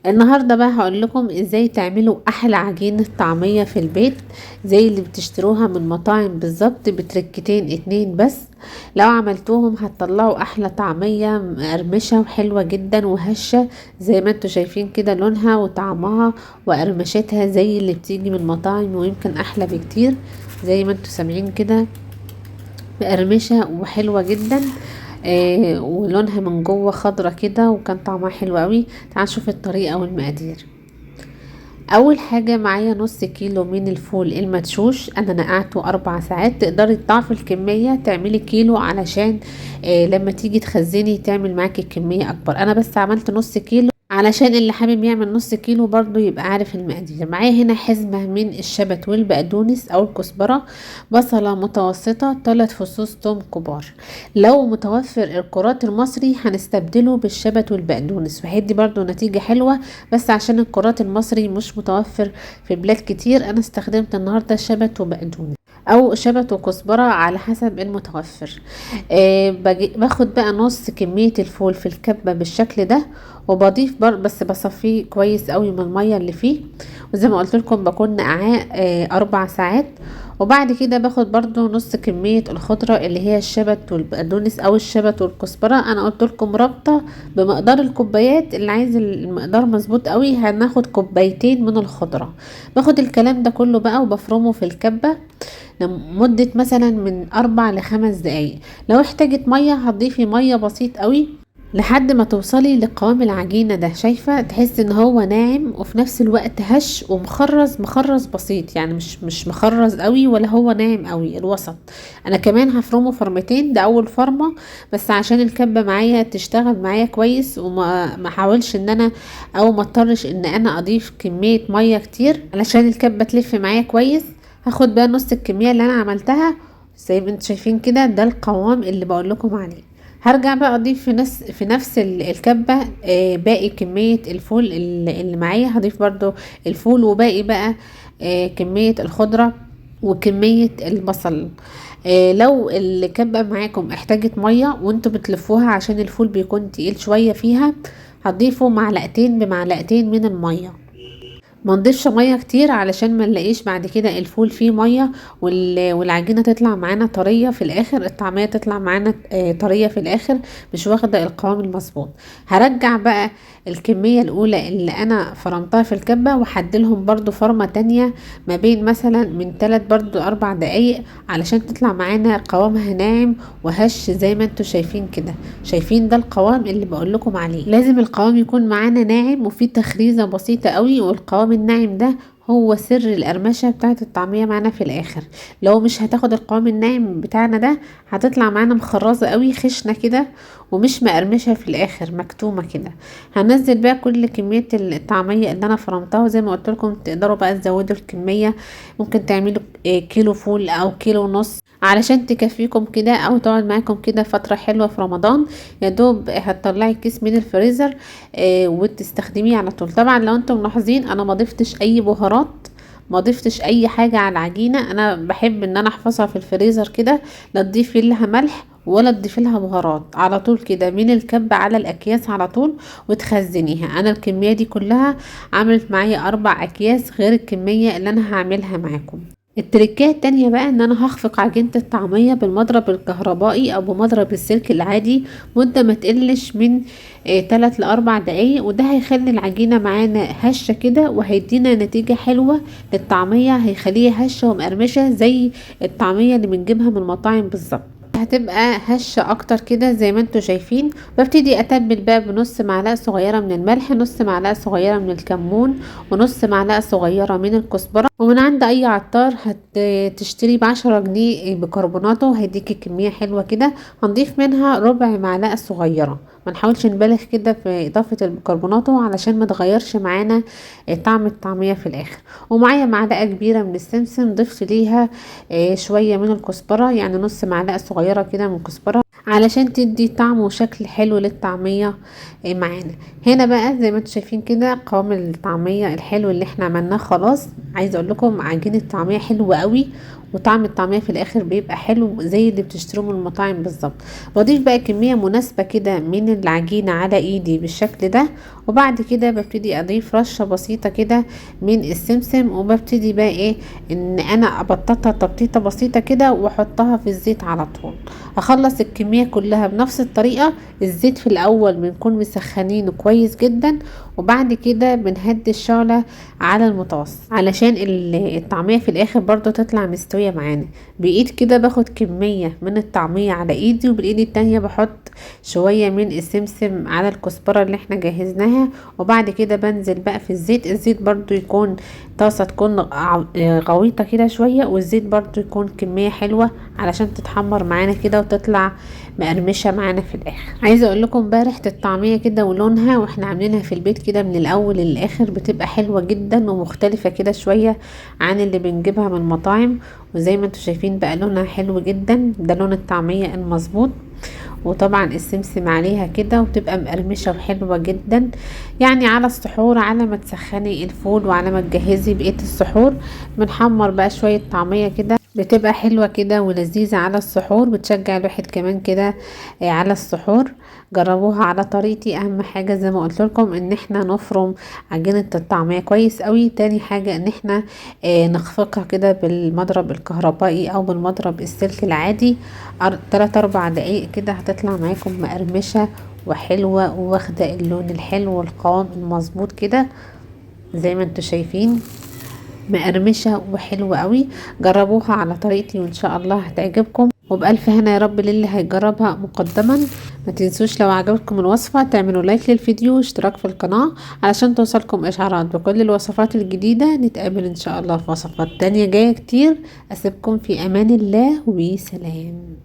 النهارده بقى هقول لكم ازاي تعملوا احلى عجينة طعمية في البيت زي اللي بتشتروها من مطاعم بالظبط، بتركتين اتنين بس. لو عملتوهم هتطلعوا احلى طعمية مقرمشة وحلوة جدا وهشة زي ما انتوا شايفين كده، لونها وطعمها وقرمشتها زي اللي بتيجي من مطاعم ويمكن احلى بكتير. زي ما انتوا سامعين كده مقرمشة وحلوة جدا، ولونها من جوه خضرة كده وكان طعمها حلو قوي. تعالوا نشوف الطريقة والمقادير. اول حاجة معايا نص كيلو من الفول المدشوش، انا نقعته 4 ساعات. تقدري تضاعفي الكمية تعملي كيلو علشان لما تيجي تخزني تعمل معاكي الكمية اكبر. انا بس عملت نص كيلو علشان اللي حابب يعمل نص كيلو برضو يبقى عارف المقادير. معايا هنا حزمة من الشبت والبقدونس او الكزبرة، بصلة متوسطة، 3 فصوص توم كبار. لو متوفر الكرات المصري هنستبدله بالشبت والبقدونس وهيدي برضو نتيجة حلوة، بس عشان الكرات المصري مش متوفر في بلاد كتير انا استخدمت النهاردة شبت وبقدونس او شبت وكزبرة على حسب المتوفر. باخد بقى نص كمية الفول في الكبة بالشكل ده، وبضيف بس بصفيه كويس قوي من المية اللي فيه، وزي ما قلت لكم بكون نقعاه 4 ساعات. وبعد كده باخد برضو نص كمية الخضرة اللي هي الشبت والبقدونس او الشبت والكزبرة. انا قلت لكم رابطة بمقدار الكوبايات، اللي عايز المقدار مظبوط قوي هناخد كوبايتين من الخضرة. باخد الكلام ده كله بقى وبفرمه في الكبة لمدة مثلا من 4 ل5 دقايق. لو احتاجت مية هتضيفي مية بسيط قوي لحد ما توصلي لقوام العجينة ده. شايفة تحس ان هو ناعم وفي نفس الوقت هش ومخرز، مخرز بسيط يعني مش مخرز قوي ولا هو ناعم قوي، الوسط. انا كمان هفرمه فرمتين، ده اول فرمة بس عشان الكبة معايا تشتغل معايا كويس وما ما احاولش ان انا او ما اضطرش ان انا اضيف كمية مية كتير علشان الكبة تلف معايا كويس. هاخد بقى نص الكمية اللي انا عملتها زي ما انتم شايفين كده، ده القوام اللي بقول لكم عليه. هرجع بقى اضيف في نفس الكبة، باقي كمية الفول اللي معايا. هضيف برضو الفول وباقي بقى، كمية الخضرة وكمية البصل. لو الكبة معاكم احتاجت مية وانتوا بتلفوها عشان الفول بيكون تقيل شوية فيها، هتضيفوا معلقتين بمعلقتين من المية. ما نضيفش ميه كتير علشان ما نلاقيش بعد كده الفول فيه ميه والعجينه تطلع معانا طريه في الاخر، الطعميه تطلع معانا، طريه في الاخر مش واخده القوام المظبوط. هرجع بقى الكميه الاولى اللي انا فرمتها في الكبه وحدلهم برضو فرمه تانية ما بين مثلا من 3 برضو 4 دقايق علشان تطلع معانا قوامها ناعم وهش زي ما انتوا شايفين كده. شايفين ده القوام اللي بقول لكم عليه، لازم القوام يكون معانا ناعم وفيه تخريزه بسيطه قوي، والقوام الناعم ده هو سر القرمشه بتاعه الطعميه معانا في الاخر. لو مش هتاخد القوام الناعم بتاعنا ده هتطلع معانا مخرزه قوي خشنه كده ومش مقرمشه في الاخر، مكتومه كده. هنزل بقى كل كميه الطعميه اللي انا فرمتها، وزي ما قلت لكم تقدروا بقى تزودوا الكميه، ممكن تعملوا كيلو فول او كيلو ونص علشان تكفيكم كده او تقعد معاكم كده فتره حلوه في رمضان. يا دوب هتطلعي الكيس من الفريزر، وتستخدميه على طول. طبعا لو انتم ملاحظين انا ما ضفتش اي بهارات، ما ضفتش اي حاجه على العجينه، انا بحب ان انا احفظها في الفريزر كده، لا تضيفي لها ملح ولا تضيفي لها بهارات، على طول كده من الكب على الاكياس على طول وتخزنيها. انا الكميه دي كلها عملت معايا 4 اكياس غير الكميه اللي انا هعملها معاكم. التركية التانية بقى ان انا هخفق عجينة الطعمية بالمضرب الكهربائي او بمضرب السلك العادي مدة ما تقلش من، 3 لأربع دقايق، وده هيخلي العجينة معانا هشة كده وهيدينا نتيجة حلوة للطعمية، هيخليها هشة ومقرمشة زي الطعمية اللي بنجيبها من المطاعم بالظبط، هتبقى هشة اكتر كده زي ما انتوا شايفين. ببتدي اتبل بقى بنص معلقة صغيرة من الملح، نص معلقة صغيرة من الكمون، ونص معلقة صغيرة من الكزبرة. ومن عند اي عطار هتشتري ب10 جنيه بيكربوناته هيديكي كمية حلوة كده. هنضيف منها ربع معلقة صغيرة، ما نحاولش نبالغ كده في اضافة البيكربوناتو علشان ما تغيرش معانا طعم الطعمية في الاخر. ومعايا معلقة كبيرة من السمسم ضفت ليها، شوية من الكزبرة، يعني نص معلقة صغيرة كده من الكزبرة علشان تدي طعم وشكل حلو للطعمية معانا. هنا بقى زي ما انتم شايفين كده قوام الطعمية الحلو اللي احنا عملناه خلاص. عايزة اقول لكم عجينة الطعمية حلوة قوي، وطعم الطعمية في الاخر بيبقى حلو زي اللي بتشتروه من المطاعم بالظبط. بضيف بقى كمية مناسبة كده من العجينة على ايدي بالشكل ده، وبعد كده ببتدي اضيف رشة بسيطة كده من السمسم، وببتدي بقى ان انا ابططها تبطيطة بسيطة كده واحطها في الزيت على طول. اخلص الكمية كلها بنفس الطريقة. الزيت في الاول بنكون مسخنينه كويس جدا، وبعد كده بنهدي الشعلة على المتوسط علشان الطعمية في الاخر برضو تطلع مستوية معانا. بايد كده باخد كمية من الطعمية على ايدي، وبالايد التانية بحط شوية من السمسم على الكزبرة اللي احنا جهزناها، وبعد كده بنزل بقى في الزيت. الزيت برضو يكون طاسة تكون غويطة كده شوية، والزيت برضو يكون كمية حلوة علشان تتحمر معانا كده وتطلع مقرمشة معانا في الاخر. عايزة اقول لكم بقى ريحة الطعمية كده ولونها واحنا عاملينها في البيت كده من الاول للاخر بتبقى حلوة جدا ومختلفة كده شوية عن اللي بنجيبها من المطاعم. وزي ما انتم شايفين بقى لونها حلو جدا، ده لون الطعمية المظبوط، وطبعا السمسم عليها كده، وتبقى مقرمشة وحلوة جدا. على السحور، على ما تسخني الفول وعلى ما تجهزي بقية السحور، بنحمر بقى شوية طعمية كده، بتبقى حلوة كده ولذيذة على السحور، بتشجع الواحد كمان كده على السحور. جربوها على طريقتي. اهم حاجة زي ما قلت لكم ان احنا نفرم عجينة الطعمية كويس قوي. تاني حاجة ان احنا نخفقها كده بالمضرب الكهربائي او بالمضرب السلك العادي 3-4 دقايق كده، هتطلع معاكم مقرمشة وحلوة وواخدة اللون الحلو والقوام المظبوط كده زي ما انتم شايفين، مقرمشة وحلوة قوي. جربوها على طريقتي وان شاء الله هتعجبكم، وبألف هنا يا رب للي هيجربها مقدما. ما تنسوش لو عجبتكم الوصفة تعملوا لايك للفيديو واشتراك في القناة علشان توصلكم اشعارات بكل الوصفات الجديدة. نتقابل ان شاء الله في وصفات تانية جاية كتير. اسيبكم في امان الله وسلام.